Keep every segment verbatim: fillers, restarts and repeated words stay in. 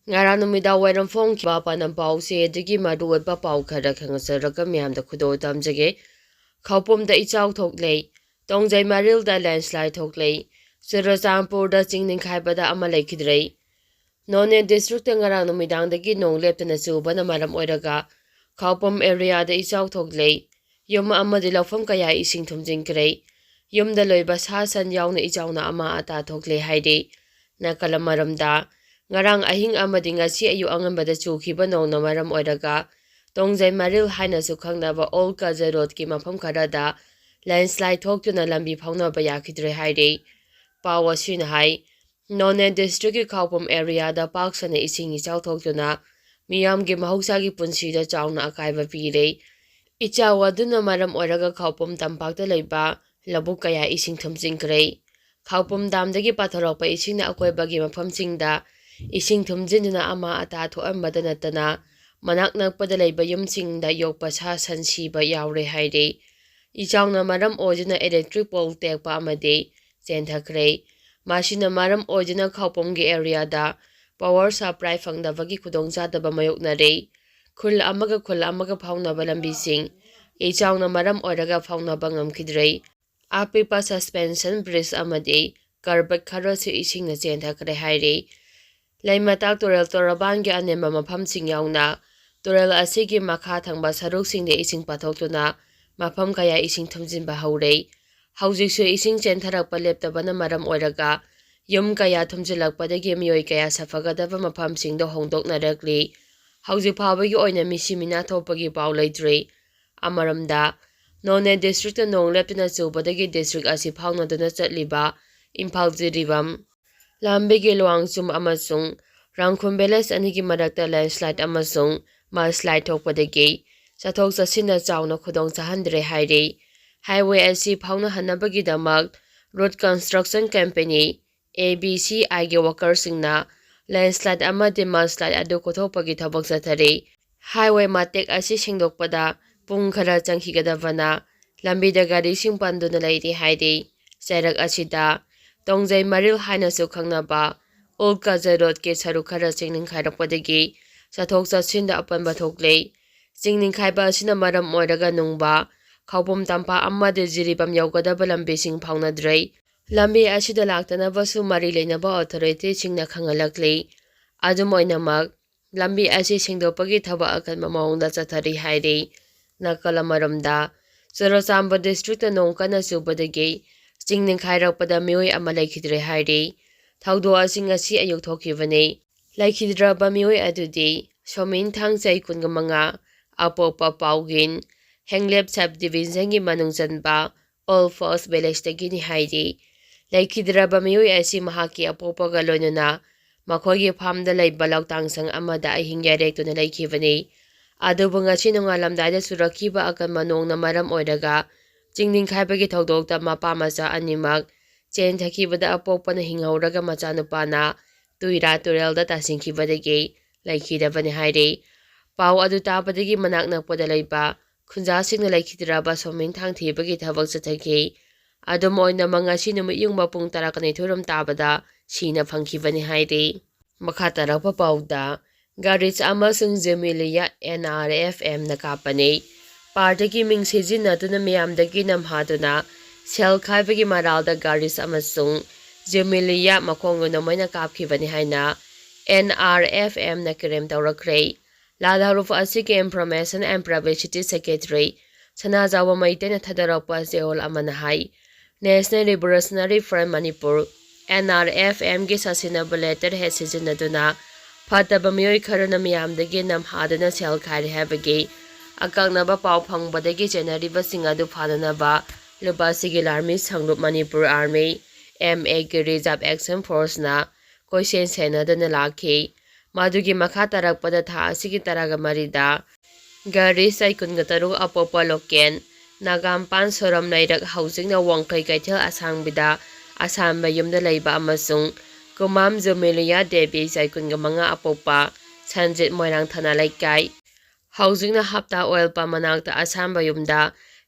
ꯉꯔꯥꯡ ꯅꯨꯃꯤꯗꯥꯡ ꯋꯥꯏꯔꯝ ꯐꯣꯡꯈꯤꯕ ꯄꯥꯟꯗꯝ ꯄꯥꯎꯁꯦ ꯑꯗꯨꯒꯤ ꯃꯔꯨꯑꯣꯏꯕ ꯄꯥꯎ ꯈꯔ ꯈꯪꯍꯟꯖꯔꯒ ꯃꯤꯌꯥꯝꯗ ꯈꯨꯗꯣꯜ ꯇꯝꯖꯒꯦ꯫ ꯈꯧꯄꯨꯝꯗ ꯏꯆꯥꯎ ꯊꯣꯛꯂꯦ꯫ ꯇꯣꯡꯖꯩ ꯃꯔꯤꯜꯗ ꯂꯦꯟꯁꯂꯥꯏꯠ ꯊꯣꯛꯂꯦ꯫ ꯆꯨꯔꯆꯥꯟꯄꯨꯔꯗ ꯆꯤꯡ ꯅꯤꯡꯈꯥꯏꯕꯗ ꯑꯃ ꯂꯩꯈꯤꯗ꯭ꯔꯦ꯫ ꯅꯣꯅꯦ ꯗꯤꯁꯇ꯭ꯔꯤꯛꯇ ꯉꯔꯥꯡ ꯅꯨꯃꯤꯗꯥꯡꯗꯒꯤ ꯅꯣꯡ ꯂꯦꯞꯇꯅ ꯆꯨꯕꯅ ꯃꯔꯝ ꯑꯣꯏꯔꯒ ꯈꯧꯄꯨꯝ ꯑꯦꯔꯤꯌꯥꯗ ꯏꯆꯥꯎ ꯊꯣꯛꯂꯦ꯫ ꯌꯨꯝ ꯑꯃꯗꯤ ꯂꯧꯐꯝ ꯀꯌꯥ ꯏꯁꯤꯡ ꯊꯨꯝꯖꯤꯟꯈ꯭ꯔꯦ꯫ ꯌꯨꯝꯗ ꯂꯣꯏꯕ ꯁꯥ ꯁꯟ ꯌꯥꯎꯅ ꯏꯆꯥꯎꯅ ꯑꯃꯥ ꯑꯇꯥ ꯊꯣꯛꯂꯦ ꯍꯥꯏꯔꯤ꯫ ꯅꯥꯀꯜ ꯑꯃꯔꯣꯝꯗ, ꯉꯔꯥꯡ ꯑꯍꯤꯡ ꯑꯃꯗꯤ ꯉꯁꯤ ꯑꯌꯨꯛ ꯑꯉꯟꯕꯗ ꯆꯨꯈꯤꯕ ꯅꯣꯡꯅ ꯃꯔꯝ ꯑꯣꯏꯔꯒ ꯇꯣꯡꯖꯩ ꯃꯔꯤꯜ ꯍꯥꯏꯅꯁꯨ ꯈꯪꯅꯕ ꯑꯣꯜ ꯀꯖꯩ ꯔꯣꯗꯀꯤ ꯃꯐꯝ ꯈꯔꯗ ꯂꯦꯟꯁꯂꯥꯏꯠ ꯊꯣꯛꯇꯨꯅ ꯂꯝꯕꯤ ꯐꯥꯎꯅꯕ ꯌꯥꯈꯤꯗ꯭ꯔꯦ ꯍꯥꯏꯔꯤ꯫ ꯄꯥꯎ ꯑꯁꯤꯅ ꯍꯥꯏ, ꯅꯣꯅꯦ ꯗꯤꯁꯇ꯭ꯔꯤꯛꯀꯤ ꯈꯧꯄꯨꯝ ꯑꯦꯔꯤꯌꯥꯗ ꯄꯥꯛ ꯁꯟꯅ ꯏꯁꯤꯡ ꯏꯆꯥꯎ ꯊꯣꯛꯇꯨꯅ ꯃꯤꯌꯥꯝꯒꯤ ꯃꯍꯧꯁꯥꯒꯤ ꯄꯨꯟꯁꯤꯗ ꯆꯥꯎꯅ ꯑꯀꯥꯏꯕ ꯄꯤꯔꯦ꯫ ꯏꯆꯥꯎ ꯑꯗꯨꯅ ꯃꯔꯝ ꯑꯣꯏꯔꯒ ꯈꯧꯄꯨꯝ ꯇꯝꯄꯥꯛꯇ ꯂꯩꯕ ꯂꯧꯕꯨꯛ ꯀꯌꯥ ꯏꯁꯤꯡ ꯊꯨꯝꯖꯤꯟꯈ꯭ꯔꯦ꯫ ꯈꯧꯄꯨꯝ ꯗꯥꯝꯗꯒꯤ ꯄꯥꯊꯣꯔꯛꯄ ꯏꯁꯤꯡꯅ ꯑꯀꯣꯏꯕꯒꯤ ꯃꯐꯝꯁꯤꯡꯗ ꯏꯁꯤꯡ ꯊꯨꯝꯖꯤꯟꯗꯨꯅ ꯑꯃꯥ ꯑꯇꯥ ꯊꯣꯛꯍꯟꯕꯗ ꯅꯠꯇꯅ ꯃꯅꯥꯛ ꯅꯛꯄꯗ ꯂꯩꯕ ꯌꯨꯝꯁꯤꯡꯗ ꯌꯣꯛꯄ ꯁꯥ ꯁꯟ ꯁꯤꯕ ꯌꯥꯎꯔꯦ ꯍꯥꯏꯔꯤ꯫ ꯏꯆꯥꯎꯅ ꯃꯔꯝ ꯑꯣꯏꯗꯨꯅ ꯏꯂꯦꯛꯇ꯭ꯔꯤꯛ ꯄꯣꯜ ꯇꯦꯛꯄ ꯑꯃꯗꯤ ꯆꯦꯟꯊꯈ꯭ꯔꯦ꯫ ꯃꯁꯤꯅ ꯃꯔꯝ ꯑꯣꯏꯗꯨꯅ ꯈꯧꯄꯨꯝꯒꯤ ꯑꯦꯔꯤꯌꯥꯗ ꯄꯥꯋꯔ ꯁꯄ꯭ꯂꯥꯏ ꯐꯪꯗꯕꯒꯤ ꯈꯨꯗꯣꯡꯆꯥꯗꯕ ꯃꯥꯌꯣꯛꯅꯔꯦ꯫ ꯈꯨꯜ ꯑꯃꯒ ꯈꯨꯜ ꯑꯃꯒ ꯐꯥꯎꯅꯕ ꯂꯝꯕꯤꯁꯤꯡ ꯏꯆꯥꯎꯅ ꯃꯔꯝ ꯑꯣꯏꯔꯒ ꯐꯥꯎꯅꯕ ꯉꯝꯈꯤꯗ꯭ꯔꯦ꯫ ꯑꯄꯤꯛꯄ ꯁꯁꯄꯦꯟꯁꯟ ꯕ꯭ꯔꯤꯖ ꯑꯃꯗꯤ ꯀꯔꯕꯠ ꯈꯔꯁꯨ ꯏꯁꯤꯡꯅ ꯆꯦꯟꯊꯈ꯭ꯔꯦ ꯍꯥꯏꯔꯤ꯫ ꯂꯩꯃꯇꯥꯛ ꯇꯨꯔꯦꯜ ꯇꯣꯔꯕꯥꯟꯒꯤ ꯑꯅꯦꯝꯕ ꯃꯐꯝꯁꯤꯡ ꯌꯥꯎꯅ ꯇꯨꯔꯦꯜ ꯑꯁꯤꯒꯤ ꯃꯈꯥ ꯊꯪꯕ ꯁꯔꯨꯛꯁꯤꯡꯗ ꯏꯁꯤꯡ ꯄꯥꯊꯣꯛꯇꯨꯅ ꯃꯐꯝ ꯀꯌꯥ ꯏꯁꯤꯡ ꯊꯨꯝꯖꯤꯟꯕ ꯍꯧꯔꯦ꯫ ꯍꯧꯖꯤꯛꯁꯨ ꯏꯁꯤꯡ ꯆꯦꯟꯊꯔꯛꯄ ꯂꯦꯞꯇꯕꯅ ꯃꯔꯝ ꯑꯣꯏꯔꯒ ꯌꯨꯝ ꯀꯌꯥ ꯊꯨꯝꯖꯤꯜꯂꯛꯄꯗꯒꯤ ꯃꯤꯑꯣꯏ ꯀꯌꯥ ꯁꯥꯐꯒꯗꯕ ꯃꯐꯝꯁꯤꯡꯗ ꯍꯣꯡꯗꯣꯛꯅꯔꯛꯂꯤ꯫ ꯍꯧꯖꯤꯛ ꯐꯥꯎꯕꯒꯤ ꯑꯣꯏꯅ ꯃꯤꯁꯤ ꯃꯤꯅꯥ ꯊꯣꯛꯄꯒꯤ ꯄꯥꯎ ꯂꯩꯇ꯭ꯔꯤ꯫ ꯑꯃꯔꯣꯝꯗ, ꯅꯣꯅꯦ ꯗꯤꯁꯇ꯭ꯔꯤꯛꯇ ꯅꯣꯡ ꯂꯦꯞꯇꯅ ꯆꯨꯕꯗꯒꯤ ꯗꯤꯁꯇ꯭ꯔꯤꯛ ꯑꯁꯤ ꯐꯥꯎꯅꯗꯨꯅ ꯆꯠꯂꯤꯕ ꯏꯝꯐꯥꯜ ꯖꯤꯔꯤꯕꯥꯝ ꯂꯝꯕꯤꯒꯤ ꯂꯨꯋꯥꯡꯆꯨꯝ ꯑꯃꯁꯨꯡ ꯔꯥꯡꯈꯨꯝ ꯚꯤꯂꯦꯖ ꯑꯅꯤꯒꯤ ꯃꯔꯛꯇ ꯂꯦꯟꯁꯂꯥꯏꯠ ꯑꯃꯁꯨꯡ ꯃꯜꯁꯂꯥꯏꯠ ꯊꯣꯛꯄꯗꯒꯤ ꯆꯠꯊꯣꯛ ꯆꯠꯁꯤꯟꯗ ꯆꯥꯎꯅ ꯈꯨꯗꯣꯡ ꯆꯥꯍꯟꯗ꯭ꯔꯦ ꯍꯥꯏꯔꯤ꯫ ꯍꯥꯏꯋꯦ ꯑꯁꯤ ꯐꯥꯎꯅꯍꯟꯅꯕꯒꯤꯗꯃꯛ road construction company, A B C ꯑꯥꯏꯒꯤ ꯋꯥꯀꯔꯁꯤꯡꯅ ꯂꯦꯟꯁꯂꯥꯏꯠ ꯑꯃꯗꯤ ꯃꯜꯁꯂꯥꯏꯠ ꯑꯗꯨ ꯀꯣꯛꯊꯣꯛꯄꯒꯤ ꯊꯕꯛ ꯆꯠꯊꯔꯤ꯫ ꯍꯥꯏꯋꯦ ꯃꯇꯦꯛ ꯑꯁꯤ ꯁꯦꯡꯗꯣꯛꯄꯗ ꯄꯨꯡ ꯈꯔ ꯆꯪꯈꯤꯒꯗꯕꯅ ꯂꯝꯕꯤꯗ ꯒꯥꯔꯤꯁꯤꯡ ꯄꯟꯗꯨꯅ ꯂꯩꯔꯤ ꯍꯥꯏꯔꯤ꯫ ꯆꯩꯔꯛ ꯑꯁꯤꯗ ꯇꯣꯡꯖꯩ ꯃꯔꯤꯜ ꯍꯥꯏꯅꯁꯨ ꯈꯪꯅꯕ ꯑꯣꯜ ꯀꯖꯥ ꯔꯣꯗꯀꯤ ꯁꯔꯨꯛ ꯈꯔ ꯆꯤꯡ ꯅꯤꯡꯈꯥꯏꯔꯛꯄꯗꯒꯤ ꯆꯠꯊꯣꯛ ꯆꯠꯁꯤꯟꯗ ꯑꯄꯟꯕ ꯊꯣꯛꯂꯦ꯫ ꯆꯤꯡ ꯅꯤꯡꯈꯥꯏꯕ ꯑꯁꯤꯅ ꯃꯔꯝ ꯑꯣꯏꯔꯒ ꯅꯨꯡꯕ, ꯈꯥꯎꯕꯨꯝ ꯇꯝꯄꯥꯛ ꯑꯃꯗꯤ ꯖꯤꯔꯤꯕꯥꯝ ꯌꯧꯒꯗꯕ ꯂꯝꯕꯤꯁꯤꯡ ꯐꯥꯎꯅꯗ꯭ꯔꯦ꯫ ꯂꯝꯕꯤ ꯑꯁꯤꯗ ꯂꯥꯛꯇꯅꯕꯁꯨ ꯃꯔꯤ ꯂꯩꯅꯕ ꯑꯣꯊꯣꯔꯤꯇꯤꯁꯤꯡꯅ ꯈꯪꯍꯜꯂꯛꯂꯤ꯫ ꯑꯗꯨꯝ ꯑꯣꯏꯅꯃꯛ, ꯂꯝꯕꯤ ꯑꯁꯤ ꯁꯦꯡꯗꯣꯛꯄꯒꯤ ꯊꯕꯛ ꯑꯀꯟꯕ ꯃꯑꯣꯡꯗ ꯆꯠꯊꯔꯤ ꯍꯥꯏꯔꯤ꯫ ꯅꯥꯀꯜ ꯑꯃꯔꯣꯝꯗ, ꯆꯨꯔꯆꯥꯟꯄꯨꯔ ꯗꯤꯁꯇ꯭ꯔꯤꯛꯇ ꯅꯣꯡ ꯀꯟꯅ ꯆꯨꯕꯗꯒꯤ ꯆꯤꯡ ꯅꯤꯡꯈꯥꯏꯔꯛꯄꯗ ꯃꯤꯑꯣꯏ ꯑꯃ ꯂꯩꯈꯤꯗ꯭ꯔꯦ ꯍꯥꯏꯔꯤ꯫ ꯊꯧꯗꯣꯛ ꯑꯁꯤ ꯉꯁꯤ ꯑꯌꯨꯛ ꯊꯣꯛꯈꯤꯕꯅꯤ꯫ ꯂꯩꯈꯤꯗ꯭ꯔꯕ ꯃꯤꯑꯣꯏ ꯑꯗꯨꯗꯤ ꯁꯣꯃꯤꯟ ꯊꯥꯡꯖꯩ, ꯀꯨꯟꯃꯉꯥ, ꯑꯄꯣꯛꯄ ꯄꯥꯎꯒꯤꯟ, ꯍꯦꯡꯂꯦꯞ ꯁꯕ ꯗꯤꯕꯤꯖꯟꯒꯤ ꯃꯅꯨꯡ ꯆꯟꯕ ꯑꯣꯜ ꯐꯣꯁ ꯚꯤꯂꯦꯖꯇꯒꯤꯅꯤ ꯍꯥꯏꯔꯤ꯫ ꯂꯩꯈꯤꯗ꯭ꯔꯕ ꯃꯤꯑꯣꯏ ꯑꯁꯤ ꯃꯍꯥꯛꯀꯤ ꯑꯄꯣꯛꯄꯒ ꯂꯣꯏꯅꯅ ꯃꯈꯣꯏꯒꯤ ꯐꯥꯔꯝꯗ ꯂꯩꯕ ꯂꯧꯇꯥꯡꯁꯪ ꯑꯃꯗ ꯑꯍꯤꯡ ꯌꯥꯔꯦꯛꯇꯨꯅ ꯂꯩꯈꯤꯕꯅꯤ꯫ ꯑꯗꯨꯕꯨ ꯉꯁꯤ ꯅꯣꯡꯉꯥꯜꯂꯝꯗꯥꯏꯗ ꯆꯨꯔꯛꯈꯤꯕ ꯑꯀꯟꯕ ꯅꯣꯡꯅ ꯃꯔꯝ ꯑꯣꯏꯔꯒ ꯆꯤꯡ ꯅꯤꯡꯈꯥꯏꯕꯒꯤ ꯊꯧꯗꯣꯛꯇ ꯃꯄꯥ ꯃꯆꯥ ꯑꯅꯤꯃꯛ ꯆꯦꯟꯊꯈꯤꯕꯗ ꯑꯄꯣꯛꯄꯅ ꯍꯤꯡꯍꯧꯔꯒ ꯃꯆꯥꯅꯨꯄꯥꯅ ꯇꯨꯏꯔꯥ ꯇꯨꯔꯦꯜꯗ ꯇꯥꯁꯤꯟꯈꯤꯕꯗꯒꯤ ꯂꯩꯈꯤꯗꯕꯅꯤ ꯍꯥꯏꯔꯤ꯫ ꯄꯥꯎ ꯑꯗꯨ ꯇꯥꯕꯗꯒꯤ ꯃꯅꯥꯛ ꯅꯛꯄꯗ ꯂꯩꯕ ꯈꯨꯟꯖꯥꯁꯤꯡꯅ ꯂꯩꯈꯤꯗ꯭ꯔꯕ ꯁꯣꯃꯤꯟ ꯊꯥꯡ ꯊꯤꯕꯒꯤ ꯊꯕꯛ ꯆꯠꯊꯈꯤ꯫ ꯑꯗꯨꯝ ꯑꯣꯏꯅꯃꯛ, ꯉꯁꯤ ꯅꯨꯃꯤꯠ ꯌꯨꯡꯕ ꯄꯨꯡ ꯇꯔꯥꯅꯤꯊꯣꯏꯔꯣꯝ ꯇꯥꯕꯗ ꯁꯤꯅ ꯐꯪꯈꯤꯕꯅꯤ ꯍꯥꯏꯔꯤ꯫ ꯃꯈꯥ ꯇꯥꯔꯛꯄ ꯄꯥꯎꯗ, ꯒꯥꯔꯤꯁ ꯑꯃꯁꯨꯡ ꯖꯦꯃꯤꯂꯤꯌꯥ NRFMꯅ ꯀꯥꯞꯄꯅꯤ꯫ ꯄꯥꯔꯇꯤꯒꯤ ꯃꯤꯡ ꯁꯤꯖꯤꯟꯅꯗꯨꯅ ꯃꯤꯌꯥꯝꯗꯒꯤ ꯅꯝꯍꯥꯗꯨꯅ ꯁꯦꯜ ꯈꯥꯏꯕꯒꯤ ꯃꯔꯥꯜꯗ ꯒꯥꯔꯤꯁ ꯑꯃꯁꯨꯡ ꯖꯦꯃꯤꯂꯤꯌꯥ ꯃꯈꯣꯡ ꯅꯣꯡꯃꯩꯅ ꯀꯥꯞꯈꯤꯕꯅꯤ ꯍꯥꯏꯅ NRFMꯅ ꯀ꯭ꯂꯦꯝ ꯇꯧꯔꯛꯈ꯭ꯔꯦ꯫ ꯂꯥꯜꯍꯧꯔꯨꯐ ꯑꯁꯤꯒꯤ Information and Publicity Secretary ꯁꯅꯥꯖꯥꯎꯕ ꯃꯩꯇꯩꯅ ꯊꯥꯗꯣꯔꯛꯄ ꯆꯦꯔꯣꯜ ꯑꯃꯅ ꯍꯥꯏ, National Revolutionary Front Manipur, NRFMꯒꯤ ꯁꯥꯁꯤꯟꯅꯕ letterhead ꯁꯤꯖꯤꯟꯅꯗꯨꯅ ꯐꯠꯇꯕ ꯃꯤꯑꯣꯏ ꯈꯔꯅ ꯃꯤꯌꯥꯝꯗꯒꯤ ꯅꯝꯍꯥꯗꯨꯅ ꯁꯦꯜ ꯈꯥꯏꯔꯦ ꯍꯥꯏꯕꯒꯤ ꯑꯀꯛꯅꯕ ꯄꯥꯎ ꯐꯪꯕꯗꯒꯤ ꯆꯦꯟꯅꯔꯤꯕꯁꯤꯡ ꯑꯗꯨ ꯐꯥꯅꯅꯕ ꯂꯨꯄꯥ ꯁꯤꯒꯤ ꯂꯥꯟꯃꯤ ꯁꯪꯂꯨꯞ Manipur Army, MAꯒꯤ Reserve Action Forceꯅ ꯀꯣꯏꯁꯦꯟ ꯁꯦꯟꯅꯗꯨꯅ ꯂꯥꯛꯈꯤ꯫ ꯃꯗꯨꯒꯤ ꯃꯈꯥ ꯇꯥꯔꯛꯄꯗ ꯊꯥ ꯑꯁꯤꯒꯤ ꯇꯔꯥꯒ ꯃꯔꯤꯗ ꯒꯥꯔꯤꯁ ꯆꯍꯤ ꯀꯨꯟꯒ ꯇꯔꯨꯛ ꯑꯄꯣꯛꯄ ꯂꯣꯀꯦꯟ ꯅꯥꯒꯥꯝꯄꯥꯟ ꯁꯣꯔꯝ ꯂꯩꯔꯛ ꯍꯧꯖꯤꯛꯅ ꯋꯥꯡꯈꯩ ꯀꯩꯊꯦꯜ ꯑꯁꯥꯡꯕꯤꯗ ꯑꯁꯥꯝꯕ ꯌꯨꯝꯗ ꯂꯩꯕ ꯑꯃꯁꯨꯡ ꯀꯨꯃꯥꯝ ꯖꯨꯃꯤꯂꯤꯌꯥ ꯗꯦꯕꯤ ꯆꯍꯤ ꯀꯨꯟꯒ ꯃꯉꯥ ꯑꯄꯣꯛꯄ ꯁꯟꯖꯤꯠ ꯃꯣꯏꯔꯥꯡ ꯊꯥꯅ ꯂꯩꯀꯥꯏ ꯍꯧꯖꯤꯛꯅ ꯍꯞꯇꯥ ꯑꯣꯏꯜ ꯄꯝ ꯃꯅꯥꯛꯇ ꯑꯁꯥꯝꯕ ꯌꯨꯝꯗ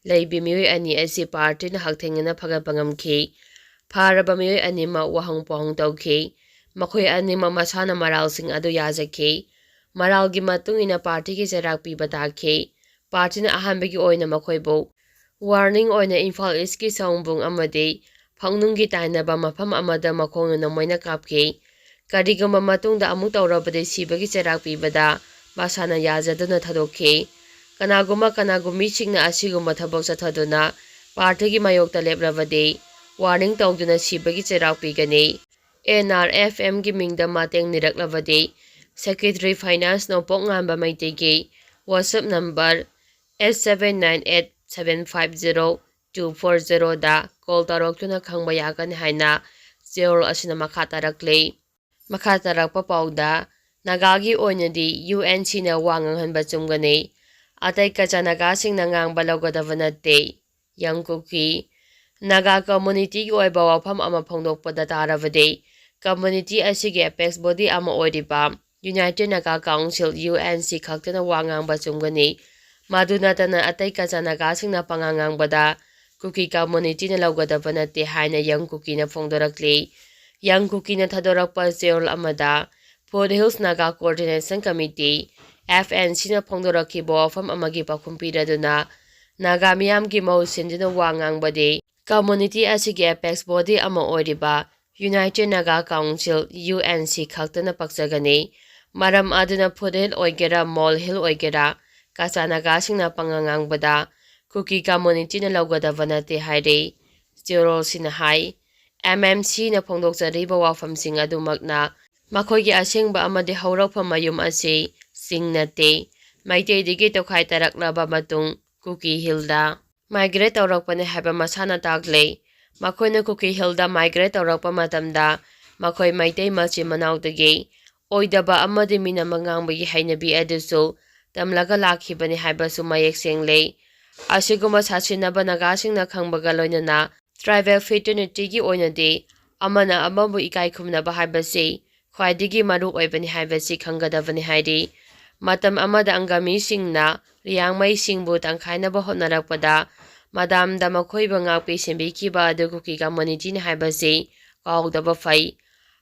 ꯂꯩꯕꯤ ꯃꯤꯑꯣꯏ ꯑꯅꯤ ꯑꯁꯤ ꯄꯥꯔꯇꯤꯅ ꯍꯛꯊꯦꯡꯅꯅ ꯐꯒꯠꯄ ꯉꯝꯈꯤ꯫ ꯐꯥꯔꯕ ꯃꯤꯑꯣꯏ ꯑꯅꯤꯃꯛ ꯋꯥꯍꯪ ꯄꯥꯎꯍꯪ ꯇꯧꯈꯤ꯫ ꯃꯈꯣꯏ ꯑꯅꯤꯃꯛ ꯃꯁꯥꯅ ꯃꯔꯥꯜꯁꯤꯡ ꯑꯗꯨ ꯌꯥꯖꯈꯤ꯫ ꯃꯔꯥꯜꯒꯤ ꯃꯇꯨꯡ ꯏꯟꯅ ꯄꯥꯔꯇꯤꯒꯤ ꯆꯩꯔꯥꯛ ꯄꯤꯕ ꯇꯥꯈꯤ꯫ ꯄꯥꯔꯇꯤꯅ ꯑꯍꯥꯟꯕꯒꯤ ꯑꯣꯏꯅ ꯃꯈꯣꯏꯕꯨ ꯋꯥꯔꯅꯤꯡ ꯑꯣꯏꯅ ꯏꯝꯐꯥꯜ ꯏꯁꯀꯤ ꯁꯑꯣꯝꯕꯨꯡ ꯑꯃꯗꯤ ꯐꯪꯅꯨꯡꯒꯤ ꯇꯥꯏꯅꯕ ꯃꯐꯝ ꯑꯃꯗ ꯃꯈꯣꯡꯅ ꯅꯣꯡꯃꯩꯅ ꯀꯥꯞꯈꯤ꯫ ꯀꯔꯤꯒꯨꯝꯕ ꯃꯇꯨꯡꯗ ꯑꯃꯨꯛ ꯇꯧꯔꯕꯗꯤ ꯁꯤꯕꯒꯤ ꯆꯩꯔꯥꯛ ꯄꯤꯕꯗ ꯃꯁꯥꯅ ꯌꯥꯖꯗꯨꯅ ꯊꯥꯗꯣꯛꯈꯤ꯫ ꯀꯅꯥꯒꯨꯝꯕ ꯀꯅꯥꯒꯨꯝꯕꯤꯁꯤꯡꯅ ꯑꯁꯤꯒꯨꯝꯕ ꯊꯕꯛ ꯆꯠꯊꯗꯨꯅ ꯄꯥꯔꯇꯤꯒꯤ ꯃꯥꯌꯣꯛꯇ ꯂꯦꯞꯂꯕꯗꯤ ꯋꯥꯔꯅꯤꯡ ꯇꯧꯗꯨꯅ ꯁꯤꯕꯒꯤ ꯆꯩꯔꯥꯛ ꯄꯤꯒꯅꯤ꯫ ꯑꯦꯟ ꯑꯥꯔ ꯑꯦꯐ ꯑꯦꯝꯒꯤ ꯃꯤꯡꯗ ꯃꯇꯦꯡ ꯅꯤꯔꯛꯂꯕꯗꯤ ꯁꯦꯀ꯭ꯔꯦꯇꯔꯤ ꯐꯥꯏꯅꯥꯟꯁ ꯅꯣꯡꯄꯣꯛ ꯉꯥꯟꯕ ꯃꯩꯇꯩꯒꯤ WhatsApp number eight seven nine eight seven five zero two four zeroꯗ ꯀꯣꯜ ꯇꯧꯔꯛꯇꯨꯅ ꯈꯪꯕ ꯌꯥꯒꯅꯤ ꯍꯥꯏꯅ ꯆꯦꯔꯣꯜ ꯑꯁꯤꯅ ꯃꯈꯥ ꯇꯥꯔꯛꯂꯤ꯫ ꯃꯈꯥ ꯇꯥꯔꯛꯄ ꯄꯥꯎꯗ, ꯅꯥꯒꯥꯒꯤ ꯑꯣꯏꯅꯗꯤ ꯌꯨ ꯑꯦꯟ ꯁꯤꯅ ꯋꯥ ꯉꯥꯡꯍꯟꯕ ꯆꯨꯝꯒꯅꯤ꯫ ꯑꯇꯩ ꯀꯆꯥ ꯅꯥꯒꯥꯁꯤꯡꯅ ꯉꯥꯡꯕ ꯂꯧꯒꯗꯕ ꯅꯠꯇꯦ꯫ ꯌꯪ ꯀꯨꯀꯤ꯫ ꯅꯥꯒꯥ ꯀꯝꯃꯨꯅꯤꯇꯤꯒꯤ ꯑꯣꯏꯕ ꯋꯥꯐꯝ ꯑꯃ ꯐꯣꯡꯗꯣꯛꯄꯗ ꯇꯥꯔꯕꯗꯤ, ꯀꯝꯃꯨꯅꯤꯇꯤ ꯑꯁꯤꯒꯤ ꯑꯦꯄꯦꯛꯁ ꯕꯣꯗꯤ ꯑꯃ ꯑꯣꯏꯔꯤꯕ united Naga council, U N C, ꯈꯛꯇꯅ ꯋꯥ ꯉꯥꯡꯕ ꯆꯨꯝꯒꯅꯤ꯫ ꯃꯗꯨ ꯅꯠꯇꯅ ꯑꯇꯩ ꯀꯆꯥ ꯅꯥꯒꯥꯁꯤꯡꯅ ꯄꯉꯥꯡ ꯉꯥꯡꯕꯗ ꯀꯨꯀꯤ ꯀꯝꯃꯨꯅꯤꯇꯤꯅ ꯂꯧꯒꯗꯕ ꯅꯠꯇꯦ ꯍꯥꯏꯅ ꯌꯪ ꯀꯨꯀꯤꯅ ꯐꯣꯡꯗꯣꯔꯛꯂꯤ꯫ ꯌꯪ ꯀꯨꯀꯤꯅ ꯊꯥꯗꯣꯔꯛꯄ ꯆꯦꯔꯣꯜ ꯑꯃꯗ, foot hills Naga coordination committee, F N ꯁꯤꯅ ꯐꯣꯡꯗꯣꯔꯛꯈꯤꯕ ꯋꯥꯐꯝ ꯑꯃꯒꯤ ꯄꯥꯎꯈꯨꯝ ꯄꯤꯔꯗꯨꯅ, ꯅꯥꯒꯥ ꯃꯤꯌꯥꯝꯒꯤ ꯃꯍꯨꯠ ꯁꯤꯟꯗꯨꯅ ꯋꯥ ꯉꯥꯡꯕꯗꯤ ꯀꯝꯃꯨꯅꯤꯇꯤ ꯑꯁꯤꯒꯤ ꯑꯦꯄꯦꯛꯁ ꯕꯣꯗꯤ ꯑꯃ ꯑꯣꯏꯔꯤꯕ united Naga council, U N C, ꯈꯛꯇꯅ ꯄꯛꯆꯒꯅꯤ꯫ ꯃꯔꯝ ꯑꯗꯨꯅ ꯐꯨꯠ ꯍꯤꯜ ꯑꯣꯏꯒꯦꯔꯥ, ꯃꯣꯜ ꯍꯤꯜ ꯑꯣꯏꯒꯦꯔꯥ, ꯀꯆꯥ ꯅꯥꯒꯥꯁꯤꯡꯅ ꯄꯉꯥꯡ ꯉꯥꯡꯕꯗ ꯀꯨꯀꯤ ꯀꯝꯃꯨꯅꯤꯇꯤꯅ ꯂꯧꯒꯗꯕ ꯅꯠꯇꯦ ꯍꯥꯏꯔꯤ꯫ ꯆꯦꯔꯣꯜꯁꯤꯅ ꯍꯥꯏ, ꯑꯦꯝ ꯑꯦꯝ ꯁꯤꯅ ꯐꯣꯡꯗꯣꯛꯆꯔꯤꯕ ꯋꯥꯐꯝꯁꯤꯡ ꯑꯗꯨꯃꯛꯅ ꯃꯈꯣꯏꯒꯤ ꯑꯁꯦꯡꯕ ꯑꯃꯗꯤ ꯍꯧꯔꯛꯐꯝ ꯃꯌꯨꯝ ꯑꯁꯤ ꯆꯤꯡ ꯅꯠꯇꯦ꯫ ꯃꯩꯇꯩꯗꯒꯤ ꯇꯣꯈꯥꯏ ꯇꯥꯔꯛꯂꯕ ꯃꯇꯨꯡ ꯀꯨꯀꯤ ꯍꯤꯜꯗ ꯃꯥꯏꯒ꯭ꯔꯦꯠ ꯇꯧꯔꯛꯄꯅꯤ ꯍꯥꯏꯕ ꯃꯁꯥꯅ ꯇꯥꯛꯂꯦ꯫ ꯃꯈꯣꯏꯅ ꯀꯨꯀꯤ ꯍꯤꯜꯗ ꯃꯥꯏꯒ꯭ꯔꯦꯠ ꯇꯧꯔꯛꯄ ꯃꯇꯝꯗ ꯃꯈꯣꯏ ꯃꯩꯇꯩ ꯃꯆꯤꯟ ꯃꯅꯥꯎꯗꯒꯤ ꯑꯣꯏꯗꯕ ꯑꯃꯗꯤ ꯃꯤꯅ ꯉꯥꯡꯕꯒꯤ ꯍꯩꯅꯕꯤ ꯑꯗꯨꯁꯨ ꯇꯝꯂꯒ ꯂꯥꯛꯈꯤꯕꯅꯤ ꯍꯥꯏꯕꯁꯨ ꯃꯌꯦꯛ ꯁꯦꯡꯂꯦ꯫ ꯑꯁꯤꯒꯨꯝꯕ ꯁꯥꯁꯤꯟꯅꯕ ꯅꯥꯒꯥꯁꯤꯡꯅ ꯈꯪꯕꯒ ꯂꯣꯏꯅꯅ ꯇ꯭ꯔꯥꯏꯕꯦꯜ ꯐ꯭ꯔꯦꯇꯔꯅꯤꯇꯤꯒꯤ ꯑꯣꯏꯅꯗꯤ ꯑꯃꯅ ꯑꯃꯕꯨ ꯏꯀꯥꯏ ꯈꯨꯝꯅꯕ ꯍꯥꯏꯕꯁꯤ ꯈ꯭ꯋꯥꯏꯗꯒꯤ ꯃꯔꯨ ꯑꯣꯏꯕꯅꯤ ꯍꯥꯏꯕꯁꯤ ꯈꯪꯒꯗꯕꯅꯤ ꯍꯥꯏꯔꯤ꯫ ꯃꯇꯝ ꯑꯃꯗ ꯑꯪꯒꯃꯤꯁꯤꯡꯅ ꯔꯤꯌꯥꯡꯃꯩꯁꯤꯡꯕꯨ ꯇꯪꯈꯥꯏꯅꯕ ꯍꯣꯠꯅꯔꯛꯄꯗ ꯃꯗꯥꯝꯗ ꯃꯈꯣꯏꯕꯨ ꯉꯥꯛꯄꯤ ꯁꯦꯟꯕꯤꯈꯤꯕ ꯑꯗꯨ ꯀꯨꯀꯤ ꯀꯝꯃꯨꯅꯤꯇꯤꯅꯤ ꯍꯥꯏꯕꯁꯤ ꯀꯥꯎꯗꯕ ꯐꯩ꯫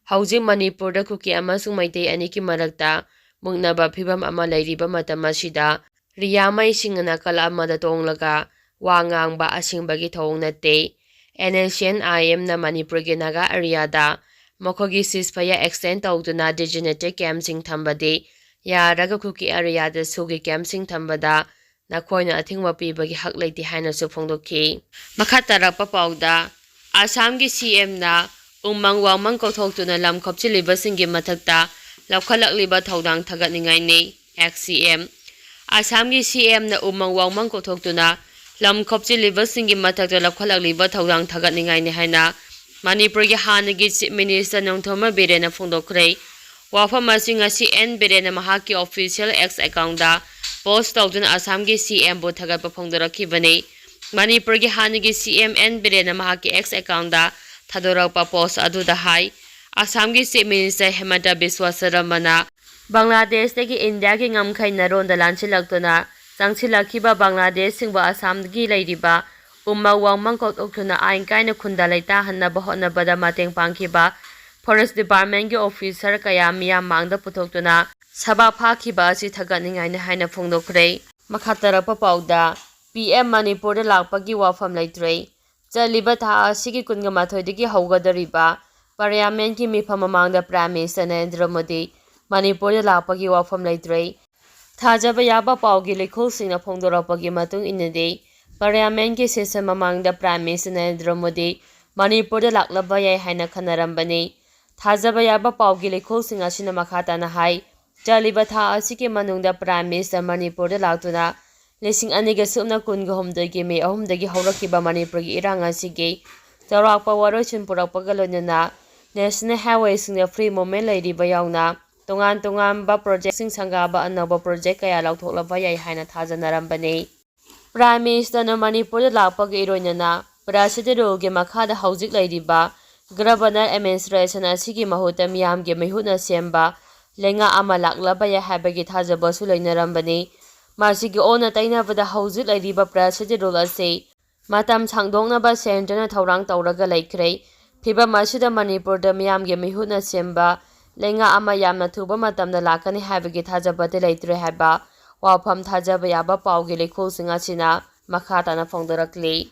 ꯍꯧꯖꯤꯛ ꯃꯅꯤꯄꯨꯔꯗ ꯀꯨꯀꯤ ꯑꯃꯁꯨꯡ ꯃꯩꯇꯩ ꯑꯅꯤꯒꯤ ꯃꯔꯛꯇ ꯃꯨꯛꯅꯕ ꯐꯤꯕꯝ ꯑꯃ ꯂꯩꯔꯤꯕ ꯃꯇꯝ ꯑꯁꯤꯗ, ꯔꯤꯌꯥꯃꯩꯁꯤꯡꯅ ꯅꯥꯀꯜ ꯑꯃꯗ ꯇꯣꯡꯂꯒ ꯋꯥ ꯉꯥꯡꯕ ꯑꯁꯦꯡꯕꯒꯤ ꯊꯧꯑꯣꯡ ꯅꯠꯇꯦ꯫ NSCN-IMꯅ ꯃꯅꯤꯄꯨꯔꯒꯤ ꯅꯥꯒꯥ ꯑꯦꯔꯤꯌꯥꯗ ꯃꯈꯣꯏꯒꯤ ceasefire extend ꯇꯧꯗꯨꯅ designated campꯁꯤꯡ ꯊꯝꯕꯗꯤ ꯌꯥꯔꯒ ꯀꯨꯀꯤ ꯑꯦꯔꯤꯌꯥꯗ ꯁꯨꯒꯤ campꯁꯤꯡ ꯊꯝꯕꯗ ꯅꯈꯣꯏꯅ ꯑꯊꯤꯡꯕ ꯄꯤꯕꯒꯤ ꯍꯛ ꯂꯩꯇꯦ ꯍꯥꯏꯅꯁꯨ ꯐꯣꯡꯗꯣꯛꯈꯤ꯫ ꯃꯈꯥ ꯇꯥꯔꯛꯄ ꯄꯥꯎꯗ, ꯑꯁꯥꯝꯒꯤ CMꯅ ꯎꯃꯪ ꯋꯥꯃꯪ ꯀꯣꯛꯊꯣꯛꯇꯨꯅ ꯂꯝ ꯈꯣꯞꯆꯤꯜꯂꯤꯕꯁꯤꯡꯒꯤ ꯃꯊꯛꯇ ꯂꯧꯈꯠꯂꯛꯂꯤꯕ ꯊꯧꯗꯥꯡ ꯊꯥꯒꯠꯅꯤꯡꯉꯥꯏꯅꯤ꯫ Ex-CM꯫ ꯑꯁꯥꯝꯒꯤ CMꯅ ꯎꯃꯪ ꯋꯥꯃꯪ ꯀꯣꯛꯊꯣꯛꯇꯨꯅ ꯂꯝ ꯈꯣꯞꯆꯤꯜꯂꯤꯕꯁꯤꯡꯒꯤ ꯃꯊꯛꯇ ꯂꯧꯈꯠꯂꯛꯂꯤꯕ ꯊꯧꯗꯥꯡ ꯊꯥꯒꯠꯅꯤꯡꯉꯥꯏꯅꯤ ꯍꯥꯏꯅ ꯃꯅꯤꯄꯨꯔꯒꯤ ꯍꯥꯟꯅꯒꯤ Chief Minister ꯅꯣꯡꯊꯣꯝꯕꯝ ꯕꯤꯔꯦꯟꯅ ꯐꯣꯡꯗꯣꯛꯈ꯭ꯔꯦ꯫ ꯋꯥꯐꯝ ꯑꯁꯤ ꯉꯁꯤ ꯑꯦꯟ ꯕꯤꯔꯦꯟꯅ ꯃꯍꯥꯛꯀꯤ official X accountꯗ post ꯇꯧꯗꯨꯅ ꯑꯁꯥꯝꯒꯤ CMꯕꯨ ꯊꯥꯒꯠꯄ ꯐꯣꯡꯗꯣꯔꯛꯈꯤꯕꯅꯤ꯫ ꯃꯅꯤꯄꯨꯔꯒꯤ ꯍꯥꯟꯅꯒꯤ CM ꯑꯦꯟ ꯕꯤꯔꯦꯟꯅ ꯃꯍꯥꯛꯀꯤ X accountꯗ ꯊꯥꯗꯣꯔꯛꯄ post ꯑꯗꯨꯗ ꯍꯥꯏ, ꯑꯁꯥꯝꯒꯤ Chief Minister ꯍꯦꯃꯟꯇ ꯕꯤꯁ꯭ꯋ ꯁꯔꯃꯅ ꯕꯪꯒ꯭ꯂꯥꯗꯦꯁꯇꯒꯤ ꯏꯟꯗꯤꯌꯥꯒꯤ ꯉꯝꯈꯩ ꯅꯔꯣꯟꯗ ꯂꯥꯟꯁꯤꯜꯂꯛꯇꯨꯅ ꯆꯪꯁꯤꯜꯂꯛꯈꯤꯕ ꯕꯪꯒ꯭ꯂꯥꯗꯦꯁꯁꯤꯡꯕꯨ ꯑꯁꯥꯝꯒꯤ ꯂꯩꯔꯤꯕ ꯎꯃꯪ ꯋꯥꯃꯪ ꯀꯣꯛꯊꯣꯛꯇꯨꯅ ꯑꯥꯏꯟ ꯀꯥꯏꯅ ꯈꯨꯟꯗ ꯂꯩꯇꯥꯍꯟꯅꯕ ꯍꯣꯠꯅꯕꯗ ꯃꯇꯦꯡ ꯄꯥꯡꯈꯤꯕ Forest Departmentꯀꯤ officer ꯀꯌꯥ ꯃꯤꯌꯥꯝ ꯃꯥꯡꯗ ꯄꯨꯊꯣꯛꯇꯨꯅ ꯁꯕꯥꯛ ꯐꯥꯈꯤꯕ ꯑꯁꯤ ꯊꯥꯒꯠꯅꯤꯡꯉꯥꯏꯅꯤ ꯍꯥꯏꯅ ꯐꯣꯡꯗꯣꯛꯈ꯭ꯔꯦ꯫ ꯃꯈꯥ ꯇꯥꯔꯛꯄ ꯄꯥꯎꯗ, PM ꯃꯅꯤꯄꯨꯔꯗ ꯂꯥꯛꯄꯒꯤ ꯋꯥꯐꯝ ꯂꯩꯇ꯭ꯔꯦ꯫ ꯆꯠꯂꯤꯕ ꯊꯥ ꯑꯁꯤꯒꯤ ꯀꯨꯟꯒ ꯃꯥꯊꯣꯏꯗꯒꯤ ꯍꯧꯒꯗꯧꯔꯤꯕ Parliamentꯀꯤ ꯃꯤꯐꯝ ꯃꯃꯥꯡꯗ Prime Minister ꯅꯔꯦꯟꯗ꯭ꯔ ꯃꯣꯗꯤ ꯃꯅꯤꯄꯨꯔꯗ ꯂꯥꯛꯄꯒꯤ ꯋꯥꯐꯝ ꯂꯩꯇ꯭ꯔꯦ꯫ ꯊꯥꯖꯕ ꯌꯥꯕ ꯄꯥꯎꯒꯤ ꯂꯩꯈꯣꯜꯁꯤꯡꯅ ꯐꯣꯡꯗꯣꯔꯛꯄꯒꯤ ꯃꯇꯨꯡ ꯏꯟꯅꯗꯤ, Parliamentꯀꯤ session ꯃꯃꯥꯡꯗ Prime Minister ꯅꯔꯦꯟꯗ꯭ꯔ ꯃꯣꯗꯤ ꯃꯅꯤꯄꯨꯔꯗ ꯂꯥꯛꯂꯕ ꯌꯥꯏ ꯍꯥꯏꯅ ꯈꯟꯅꯔꯝꯕꯅꯤ꯫ ꯊꯥꯖꯕ ꯌꯥꯕ ꯄꯥꯎꯒꯤ ꯂꯩꯈꯣꯜꯁꯤꯡ ꯑꯁꯤꯅ ꯃꯈꯥ ꯇꯥꯅ ꯍꯥꯏ, ꯆꯠꯂꯤꯕ ꯊꯥ ꯑꯁꯤꯒꯤ ꯃꯅꯨꯡꯗ Prime Minister ꯃꯅꯤꯄꯨꯔꯗ ꯂꯥꯛꯇꯨꯅ ꯂꯤꯁꯤꯡ ꯑꯅꯤꯒ ꯁꯨꯞꯅ ꯀꯨꯟꯒ ꯍꯨꯝꯗꯣꯏꯒꯤ ꯃꯦ ꯑꯍꯨꯝꯗꯒꯤ ꯍꯧꯔꯛꯈꯤꯕ ꯃꯅꯤꯄꯨꯔꯒꯤ ꯏꯔꯥꯡ ꯑꯁꯤꯒꯤ ꯆꯥꯎꯔꯥꯛꯄ ꯋꯥꯔꯣꯏꯁꯤꯟ ꯄꯨꯔꯛꯄꯒ ꯂꯣꯏꯅꯅ National Highwayꯁꯤꯡꯗ free movement ꯂꯩꯔꯤꯕ ꯌꯥꯎꯅ ꯇꯣꯉꯥꯟ ꯇꯣꯉꯥꯟꯕ projectꯁꯤꯡ ꯁꯪꯒꯥꯕ ꯑꯅꯧꯕ project ꯀꯌꯥ ꯂꯧꯊꯣꯛꯂꯕ ꯌꯥꯏ ꯍꯥꯏꯅ ꯊꯥꯖꯅꯔꯝꯕꯅꯤ꯫ Prime Ministerꯅ ꯃꯅꯤꯄꯨꯔꯗ ꯂꯥꯛꯄꯒ ꯏꯔꯣꯏꯅꯅ First Scheduleꯒꯤ ꯃꯈꯥꯗ ꯍꯧꯖꯤꯛ ꯂꯩꯔꯤꯕ Governor administration ꯑꯁꯤꯒꯤ ꯃꯍꯨꯠꯇ ꯃꯤꯌꯥꯝꯒꯤ ꯃꯤꯍꯨꯠꯅ ꯁꯦꯝꯕ ꯂꯩꯉꯥꯛ ꯑꯃ ꯂꯥꯛꯂꯕ ꯌꯥꯏ ꯍꯥꯏꯕꯒꯤ ꯊꯥꯖꯕꯁꯨ ꯂꯩꯅꯔꯝꯕꯅꯤ꯫ ꯃꯁꯤꯒꯤ ꯑꯣꯟꯅ ꯇꯩꯅꯕꯗ ꯍꯧꯖꯤꯛ ꯂꯩꯔꯤꯕ First Schedule ꯑꯁꯤ ꯃꯇꯝ ꯁꯥꯡꯗꯣꯛꯅꯕ centreꯅ ꯊꯧꯔꯥꯡ ꯇꯧꯔꯒ ꯂꯩꯈ꯭ꯔꯦ꯫ ꯐꯤꯚꯝ ꯑꯁꯤꯗ ꯃꯅꯤꯄꯨꯔꯗ ꯃꯤꯌꯥꯝꯒꯤ ꯃꯤꯍꯨꯠꯅ ꯁꯦꯝꯕ ꯂꯩꯉꯥꯛ ꯑꯃ ꯌꯥꯝꯅ ꯊꯨꯕ ꯃꯇꯝꯗ ꯂꯥꯛꯀꯅꯤ ꯍꯥꯏꯕꯒꯤ ꯊꯥꯖꯕꯗꯤ ꯂꯩꯇ꯭ꯔꯦ ꯍꯥꯏꯕ ꯋꯥꯐꯝ ꯊꯥꯖꯕ ꯌꯥꯕ ꯄꯥꯎꯒꯤ ꯂꯩꯈꯣꯜꯁꯤꯡ ꯑꯁꯤꯅ ꯃꯈꯥ ꯇꯥꯅ ꯐꯣꯡꯗꯣꯔꯛꯂꯤ꯫